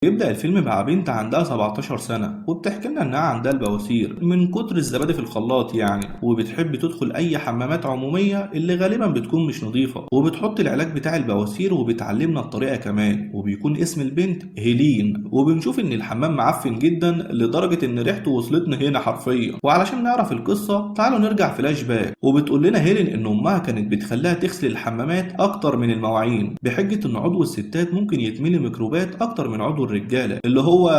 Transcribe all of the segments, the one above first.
بيبدأ الفيلم مع بنت عندها 17 سنة، وبتحكي لنا إنها عندها البواسير من كتر الزبادي في الخلاط يعني، وبتحب تدخل أي حمامات عمومية اللي غالبا بتكون مش نظيفة، وبتحط العلاج بتاع البواسير وبتعلمنا الطريقة كمان، وبيكون اسم البنت هيلين. وبنشوف إن الحمام معفن جدا لدرجة إن ريحته وصلتنا هنا حرفيا. وعلشان نعرف القصة تعالوا نرجع فلاش باك، وبتقول لنا هيلين إن أمها كانت بتخليها تغسل الحمامات أكتر من المواعين بحجة إن عضو الستات ممكن يتملي ميكروبات أكتر من عضو الرجالة، اللي هو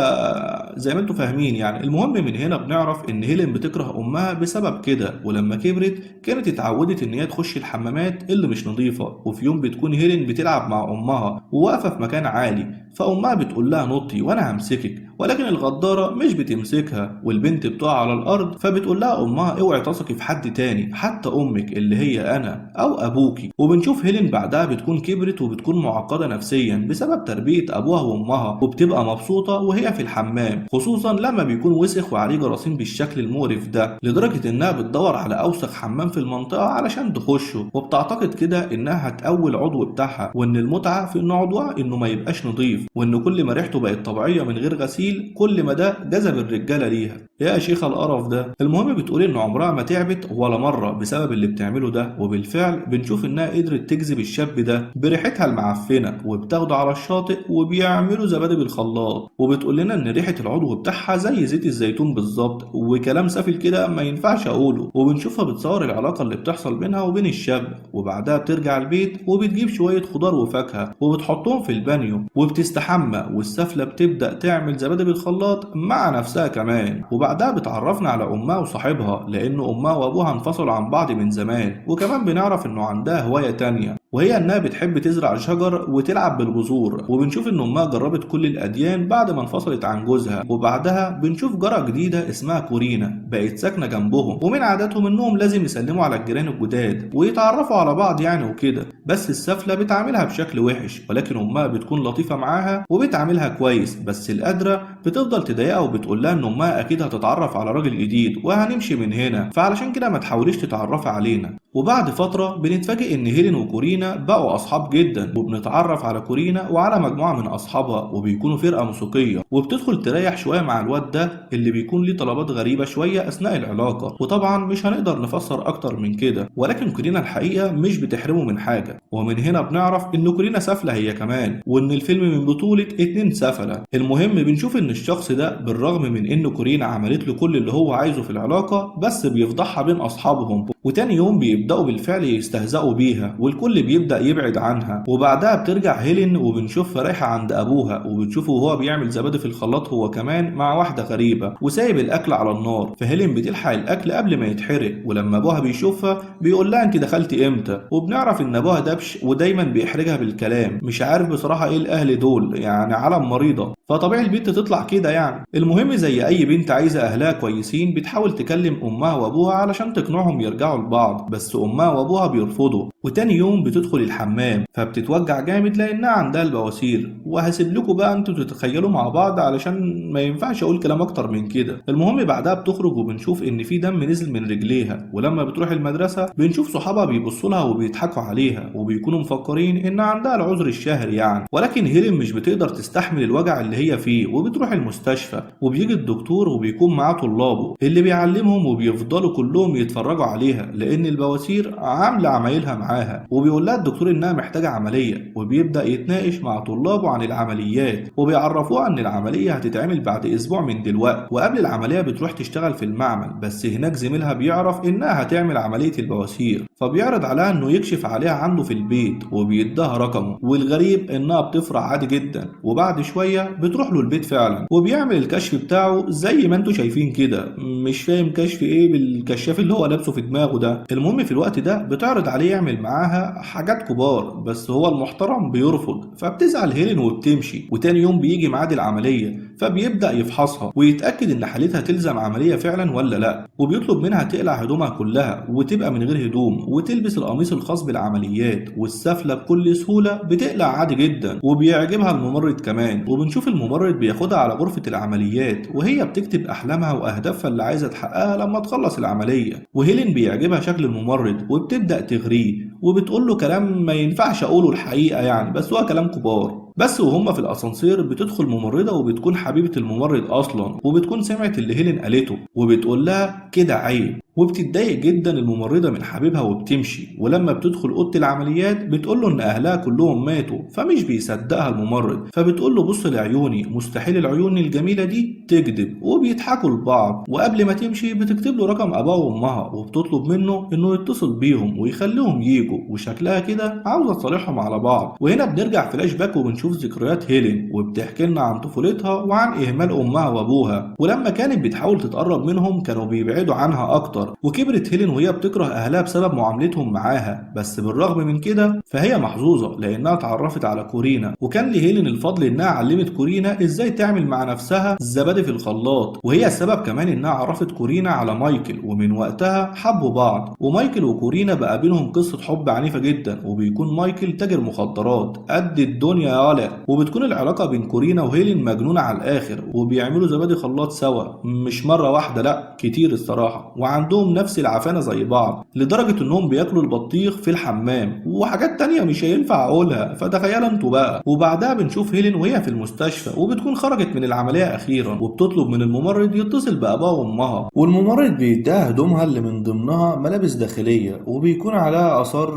زي ما انتم فاهمين يعني. المهم من هنا بنعرف ان هيلين بتكره امها بسبب كده، ولما كبرت كانت اتعودت ان هي تخش الحمامات اللي مش نظيفة. وفي يوم بتكون هيلين بتلعب مع امها وواقفه في مكان عالي، فامها بتقول لها نطي وانا همسكك، ولكن الغداره مش بتمسكها والبنت بتقع على الارض. فبتقول لها امها اوعي تثقي في حد تاني حتى امك اللي هي انا او ابوكي. وبنشوف هيلين بعدها بتكون كبرت وبتكون معقدة نفسيا بسبب تربيه ابوها وامها، وبتبقى مبسوطة وهي في الحمام، خصوصا لما بيكون وسخ وعليه جراثيم بالشكل المقرف ده، لدرجة انها بتدور على اوسخ حمام في المنطقة علشان تخشه، وبتعتقد كده انها هتقوي العضو بتاعها، وان المتعة في ان عضوها انه ما يبقاش نظيف، وان كل ما ريحته بقت طبيعية من غير غسيل كل ما ده جذب الرجالة ليها. يا شيخ القرف ده. المهم بتقول ان عمرها ما تعبت ولا مرة بسبب اللي بتعمله ده، وبالفعل بنشوف انها قدرت تجذب الشاب ده بريحتها المعفنه، وبتاخده على الشاطئ وبيعملوا زبادي بالخلاط، وبتقول لنا ان ريحه العضو بتاعها زي زيت الزيتون بالظبط، وكلام سافل كده ما ينفعش اقوله. وبنشوفها بتصور العلاقة اللي بتحصل بينها وبين الشاب، وبعدها بترجع البيت وبتجيب شوية خضار وفاكهة وبتحطهم في البانيو وبتستحمى، والسفله بتبدا تعمل زبادي بالخلاط مع نفسها كمان. وبعدها بتعرفنا على امها وصاحبها، لان امها وابوها انفصلوا عن بعض من زمان. وكمان بنعرف انه عندها هواية تانية، وهي انها بتحب تزرع شجر وتلعب بالبذور. وبنشوف ان امها جربت كل الاديان بعد ما انفصلت عن جوزها. وبعدها بنشوف جارة جديدة اسمها كورينا بقت ساكنة جنبهم، ومن عاداتهم انهم لازم يسلموا على الجيران الجداد ويتعرفوا على بعض يعني وكده، بس السفلة بتعاملها بشكل وحش، ولكن امها بتكون لطيفة معاها وبتعاملها كويس. بس القادرة بتفضل تضايقها وبتقول لها ان امها اكيد هتتعرف على راجل جديد وهنمشي من هنا، فعلشان كده ما تحاوليش تتعرفي علينا. وبعد فترة بنتفاجئ إن هيلين وكورينا بقوا أصحاب جدا، وبنتعرف على كورينا وعلى مجموعة من أصحابها، وبيكونوا فرقة موسيقية. وبتدخل تريح شوية مع الواد ده اللي بيكون ليه طلبات غريبة شوية أثناء العلاقة، وطبعا مش هنقدر نفسر أكتر من كده، ولكن كورينا الحقيقة مش بتحرمه من حاجة. ومن هنا بنعرف إن كورينا سافلة هي كمان، وإن الفيلم من بطولة 2 سفلة. المهم بنشوف إن الشخص ده بالرغم من إن كورينا عملت له كل اللي هو عايزه في العلاقة، بس بيفضحها بين أصحابهم، وتاني يوم بيبدأوا بالفعل يستهزئوا بيها والكل بيبدأ يبعد عنها. وبعدها بترجع هيلين وبنشوفها رايحة عند أبوها، وبتشوفه وهو بيعمل زبادي في الخلاط هو كمان مع واحدة غريبة، وسايب الأكل على النار، فهيلين بتلحق الأكل قبل ما يتحرق. ولما أبوها بيشوفها بيقول لها أنت دخلتي إمتى؟ وبنعرف إن أبوها دبش ودايما بيحرجها بالكلام، مش عارف بصراحة إيه الأهل دول يعني، عالم مريضة، فطبيعي البنت تطلع كده يعني. المهم زي أي بنت عايزة أهلها كويسين بتحاول تكلم أمها وأبوها علشان تقنعهم يرجعوا لبعض، بس أمها وأبوها بيرفضوا. وتاني يوم بتدخل الحمام فبتتوجع جامد لأنها عندها البواسير، وهسيب لكم بقى انتوا تتخيلوا مع بعض علشان ما ينفعش أقول كلام أكتر من كده. المهم بعدها بتخرج وبنشوف إن في دم نزل من رجليها، ولما بتروح المدرسة بنشوف صحابها بيبصوا لها وبيضحكوا عليها وبيكونوا مفكرين إن عندها العذر الشهري يعني، ولكن هيلين مش بتقدر تستحمل الوجع اللي هي فيه وبتروح المستشفى. وبيجي الدكتور وبيكون معاه طلابه اللي بيعلمهم، وبيفضلوا كلهم يتفرجوا عليها لأن البواسير عاملة عمايلها معاها. وبيقول لها الدكتور إنها محتاجة عملية، وبيبدأ يتناقش مع طلابه عن العمليات، وبيعرفوها إن العملية هتتعمل بعد أسبوع من دلوقتي. وقبل العملية بتروح تشتغل في المعمل، بس هناك زميلها بيعرف إنها هتعمل عملية البواسير، فبيعرض عليها إنه يكشف عليها عنده في البيت وبيديها رقمه. والغريب إنها بتفرح عادي جدا، وبعد شوية بتروح له البيت فعلا وبيعمل الكشف بتاعه زي ما انتوا شايفين كده، مش فاهم كشف ايه بالكشاف اللي هو لابسه في دماغه ده. المهم في الوقت ده بتعرض عليه يعمل معاها حاجات كبار، بس هو المحترم بيرفض، فبتزعل هيلين وبتمشي. وتاني يوم بيجي ميعاد العملية، فبيبدأ يفحصها ويتأكد ان حالتها تلزم عملية فعلا ولا لا، وبيطلب منها تقلع هدومها كلها وتبقى من غير هدوم وتلبس القميص الخاص بالعمليات. والسفلة بكل سهولة بتقلع عادي جدا، وبيعجبها الممرض كمان. وبنشوف الممرض بياخدها على غرفة العمليات وهي بتكتب أحلامها وأهدافها اللي عايزة تحققها لما تخلص العملية. وهيلين بيعجبها شكل الممرض وبتبدأ تغريه وبتقول له كلام ما ينفعش أقوله الحقيقة يعني، بس هو كلام كبار. بس وهم في الاسانسير بتدخل ممرضة وبتكون حبيبه الممرض اصلا، وبتكون سمعت اللي هيلين قالته وبتقول لها كده عيب، وبتتضايق جدا الممرضة من حبيبها وبتمشي. ولما بتدخل اوضة العمليات بتقول له ان اهلها كلهم ماتوا، فمش بيصدقها الممرض، فبتقول له بص لعيوني، مستحيل العيون الجميلة دي تكذب، وبيضحكوا لبعض. وقبل ما تمشي بتكتب له رقم اباها وامها وبتطلب منه انه يتصل بيهم ويخليهم ييجوا، وشكلها كده عاوزه تصالحهم على بعض. وهنا بنرجع فلاش باك وبنشوف ذكريات هيلين، وبتحكي لنا عن طفولتها وعن اهمال امها وابوها، ولما كانت بتحاول تتقرب منهم كانوا بيبعدوا عنها اكتر. وكبرت هيلين وهي بتكره اهلها بسبب معاملتهم معاها، بس بالرغم من كده فهي محظوظة لانها اتعرفت على كورينا، وكان لهيلين الفضل انها علمت كورينا ازاي تعمل مع نفسها الزبادي في الخلاط، وهي السبب كمان انها عرفت كورينا على مايكل، ومن وقتها حبوا بعض. ومايكل وكورينا بقى بينهم قصة حب عنيفة جدا، وبيكون مايكل تاجر مخدرات قد الدنيا يالا، وبتكون العلاقة بين كورينا وهيلين مجنونة على الاخر، وبيعملوا زبادي خلاط سوا، مش مرة واحدة لا كتير الصراحة، وعندهم نفس العفانه زي بعض، لدرجة انهم بياكلوا البطيخ في الحمام وحاجات تانية مش هينفع اقولها، فتخيلوا انتوا بقى. وبعدها بنشوف هيلين وهي في المستشفى، وبتكون خرجت من العملية اخيرا، وبتطلب من الممرض يتصل باباها وامها، والممرض بيديها هدومها اللي من ضمنها ملابس داخلية وبيكون عليها اثار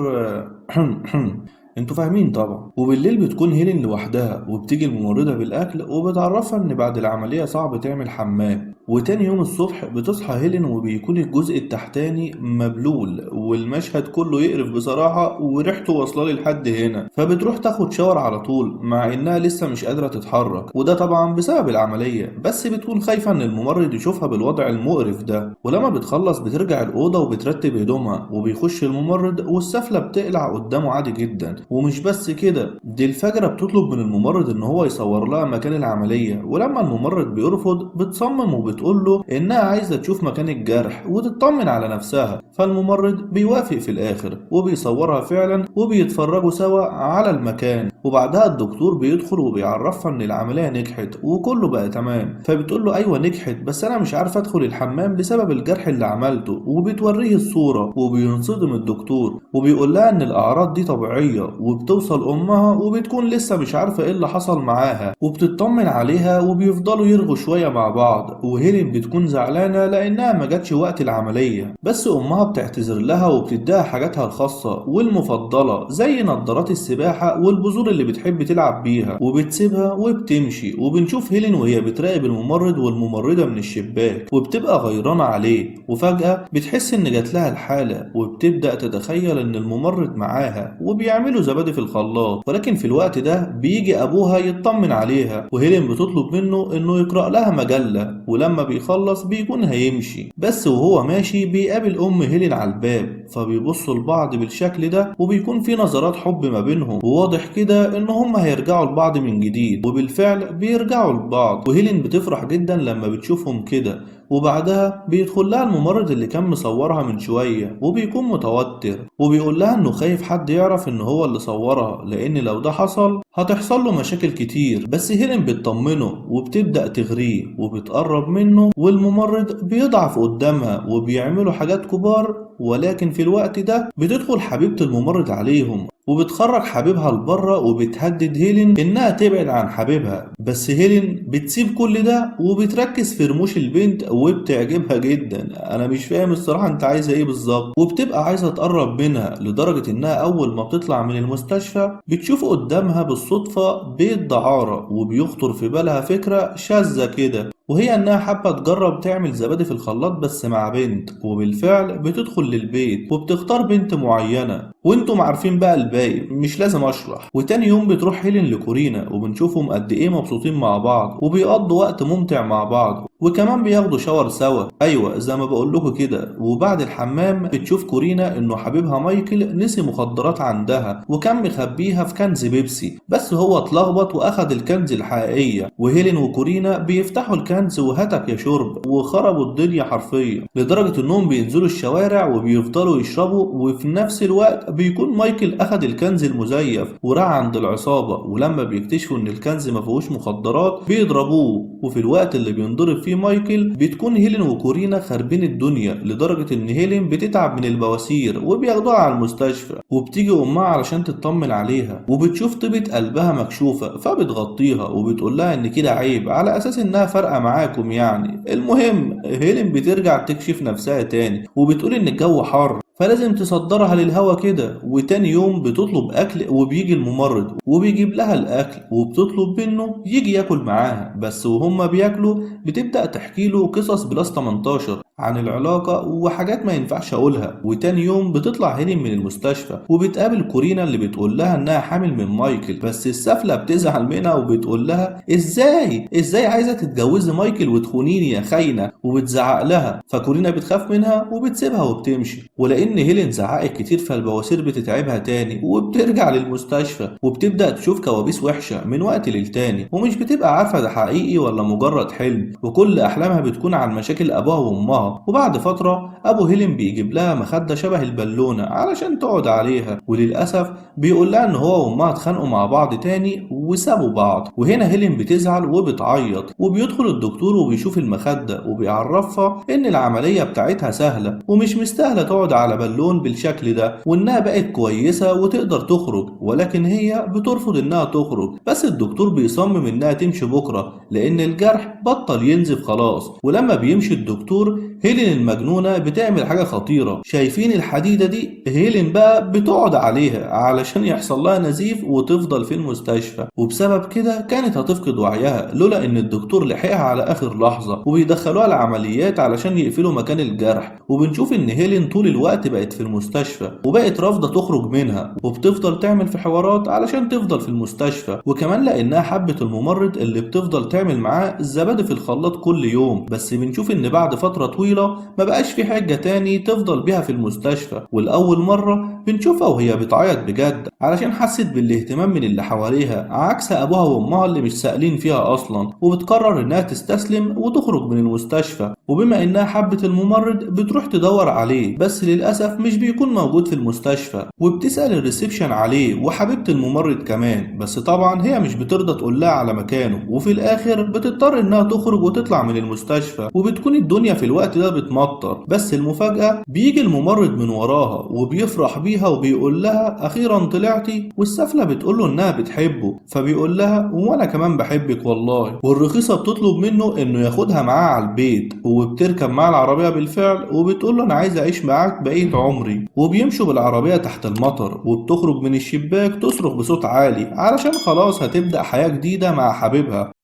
انتوا فاهمين طبعا. وبالليل بتكون هيلين لوحدها، وبتيجي الممرضة بالاكل وبتعرفها ان بعد العملية صعب تعمل حمام. وتاني يوم الصبح بتصحى هيلين وبيكون الجزء التحتاني مبلول، والمشهد كله يقرف بصراحة وريحته واصله لحد هنا، فبتروح تاخد شاور على طول مع انها لسه مش قادرة تتحرك، وده طبعا بسبب العملية، بس بتكون خايفة ان الممرض يشوفها بالوضع المقرف ده. ولما بتخلص بترجع الأوضة وبترتب هدومها، وبيخش الممرض والسفلة بتقلع قدامه عادي جدا. ومش بس كده، دي الفجرة بتطلب من الممرض ان هو يصور لها مكان العملية، ولما الممرض بيرفض بتصمم وبتقول له انها عايزة تشوف مكان الجرح وتطمن على نفسها، فالممرض بيوافق في الاخر وبيصورها فعلا وبيتفرجوا سوا على المكان. وبعدها الدكتور بيدخل وبيعرفها ان العملية نجحت وكله بقى تمام، فبتقول له ايوه نجحت بس انا مش عارفة ادخل الحمام بسبب الجرح اللي عملته، وبتوريه الصورة وبينصدم الدكتور وبيقول لها ان الاعراض دي طبيعية. وبتوصل امها وبتكون لسه مش عارفة ايه اللي حصل معاها، وبتطمن عليها وبيفضلوا يرغوا شوية مع بعض. وهيلين بتكون زعلانة لانها ما جاتش وقت العملية، بس امها بتعتذر لها وبتديها حاجاتها الخاصة والمفضلة زي نظارات السباحة والبذور اللي بتحب تلعب بيها، وبتسيبها وبتمشي. وبنشوف هيلين وهي بتراقب الممرض والممرضة من الشباك وبتبقى غيرانة عليه، وفجأة بتحس ان جات لها الحالة وبتبدأ تتخيل ان الممرض معاها وبيعملوا زبادي في الخلاط. ولكن في الوقت ده بيجي ابوها يطمن عليها، وهيلين بتطلب منه انه يقرأ لها مجلة، ولما بيخلص بيكون هيمشي، بس وهو ماشي بيقابل ام هيلين على الباب، فبيبصوا لبعض بالشكل ده وبيكون في نظرات حب ما بينهم، وواضح كده ان هم هيرجعوا لبعض من جديد، وبالفعل بيرجعوا لبعض. وهيلين بتفرح جدا لما بتشوفهم كده. وبعدها بيدخل لها الممرض اللي كان مصورها من شوية، وبيكون متوتر وبيقول لها انه خايف حد يعرف ان هو اللي صورها، لان لو ده حصل هتحصل له مشاكل كتير. بس هيلين بتطمنه وبتبدأ تغريه وبتقرب منه، والممرض بيضعف قدامها وبيعملوا حاجات كبار. ولكن في الوقت ده بتدخل حبيبة الممرض عليهم وبتخرج حبيبها لبره وبتهدد هيلين انها تبعد عن حبيبها، بس هيلين بتسيب كل ده وبتركز في رموش البنت وبتعجبها جدا. انا مش فاهم الصراحة انت عايزة ايه بالظبط، وبتبقى عايزة تقرب منها لدرجة انها اول ما بتطلع من المستشفى بتشوف قدامها بالصدفة بيت دعارة، وبيخطر في بالها فكرة شاذة كده، وهي انها حابة تجرب تعمل زبادي في الخلاط بس مع بنت. وبالفعل بتدخل للبيت وبتختار بنت معينة، وانتم عارفين بقى الباقي مش لازم اشرح. وتاني يوم بتروح هيلين لكورينا وبنشوفهم قد ايه مبسوطين مع بعض وبيقضوا وقت ممتع مع بعض، وكمان بياخدوا شاور سوا، ايوه زي ما بقول لكم كده. وبعد الحمام بتشوف كورينا انه حبيبها مايكل نسي مخدرات عندها وكان مخبيها في cans بيبسي، بس هو اتلخبط واخد ال cans الحقيقية. وهيلين وكورينا بيفتحوا ال cans وهتك يا شرب وخربوا الدنيا حرفيا، لدرجة انهم بينزلوا الشوارع وبيفضلوا يشربوا. وفي نفس الوقت بيكون مايكل اخد ال cans المزيف وراح عند العصابة، ولما بيكتشفوا ان ال cans ما فيهوش مخدرات بيضربوه. وفي الوقت اللي بينضرب فيه فيه مايكل بتكون هيلين وكورينا خاربين الدنيا، لدرجة ان هيلين بتتعب من البواسير وبياخدوها على المستشفى. وبتيجي امها علشان تطمن عليها، وبتشوف طيبة قلبها مكشوفة فبتغطيها وبتقول لها ان كده عيب، على اساس انها فارقة معاكم يعني. المهم هيلين بترجع تكشف نفسها تاني وبتقول ان الجو حر فلازم تصدرها للهوا كده. وتاني يوم بتطلب اكل وبيجي الممرض وبيجيب لها الاكل، وبتطلب منه يجي ياكل معاها، بس وهما بياكلوا بتبدأ تحكي له قصص plus 18 عن العلاقة وحاجات ما ينفعش اقولها. وتاني يوم بتطلع هيلين من المستشفى وبتقابل كورينا اللي بتقول لها انها حامل من مايكل، بس السفلة بتزعل منها وبتقول لها ازاي عايزة تتجوزي مايكل وتخونيني يا خاينة، وبتزعق لها. فكورينا بتخاف منها وبتسيبها وبتمشي. ولان هيلين زعقت كتير فالبواسير بتتعبها تاني وبترجع للمستشفى، وبتبدأ تشوف كوابيس وحشة من وقت للتاني، ومش بتبقى عارفة ده حقيقي ولا مجرد حلم، وكل أحلامها بتكون عن مشاكل أبوها وأمها. وبعد فترة أبو هيلين بيجيب لها مخدة شبه البالونة علشان تقعد عليها، وللأسف بيقول لها إن هو وأمها اتخانقوا مع بعض تاني وسابوا بعض. وهنا هيلين بتزعل وبتعيط، وبيدخل الدكتور وبيشوف المخدة وبيعرفها إن العملية بتاعتها سهلة ومش مستاهلة تقعد على بالون بالشكل ده، وإنها بقت كويسة وتقدر تخرج، ولكن هي بترفض إنها تخرج. بس الدكتور بيصمم إنها تمشي بكرة لأن الجرح بطل ينزف خلاص. ولما بيمشي الدكتور هيلين المجنونة بتعمل حاجة خطيرة، شايفين الحديدة دي؟ هيلين بقى بتقعد عليها علشان يحصل لها نزيف وتفضل في المستشفى، وبسبب كده كانت هتفقد وعيها لولا إن الدكتور لحقها على آخر لحظة، وبيدخلوها العمليات علشان يقفلوا مكان الجرح. وبنشوف إن هيلين طول الوقت بقت في المستشفى وبقت رافضة تخرج منها، وبتفضل تعمل في حوارات علشان تفضل في المستشفى، وكمان لأنها حبت الممرض اللي بتفضل تعمل معاه الزبادي في الخلاط كل يوم. بس بنشوف إن بعد فترة طويلة ما بقاش في حاجة تاني تفضل بيها في المستشفى، والأول مرة بنشوفها وهي بتعيط بجد علشان حست بالاهتمام من اللي حواليها عكس أبوها وأمها اللي مش سائلين فيها أصلا، وبتقرر إنها تستسلم وتخرج من المستشفى. وبما إنها حبت الممرض بتروح تدور عليه، بس للأسف مش بيكون موجود في المستشفى، وبتسأل ال reception عليه وحبيبة الممرض كمان، بس طبعا هي مش بترضى تقول لها على مكانه. وفي الآخر بتضطر إنها تخرج وتطلع من المستشفى، وبتكون الدنيا في الوقت ده بتمطر. بس المفاجأة بيجي الممرض من وراها وبيفرح بيها وبيقول لها أخيرا طلعتي، والسفلة بتقول له إنها بتحبه، فبيقول لها وأنا كمان بحبك والله. والرخيصة بتطلب منه إنه ياخدها معاه على البيت، وبتركب معاه العربية بالفعل وبتقول له أنا عايز أعيش معاك بقية عمري. وبيمشوا بالعربية تحت المطر، وبتخرج من الشباك تصرخ بصوت عالي علشان خلاص هتبدأ حياة جديدة مع حبيبها.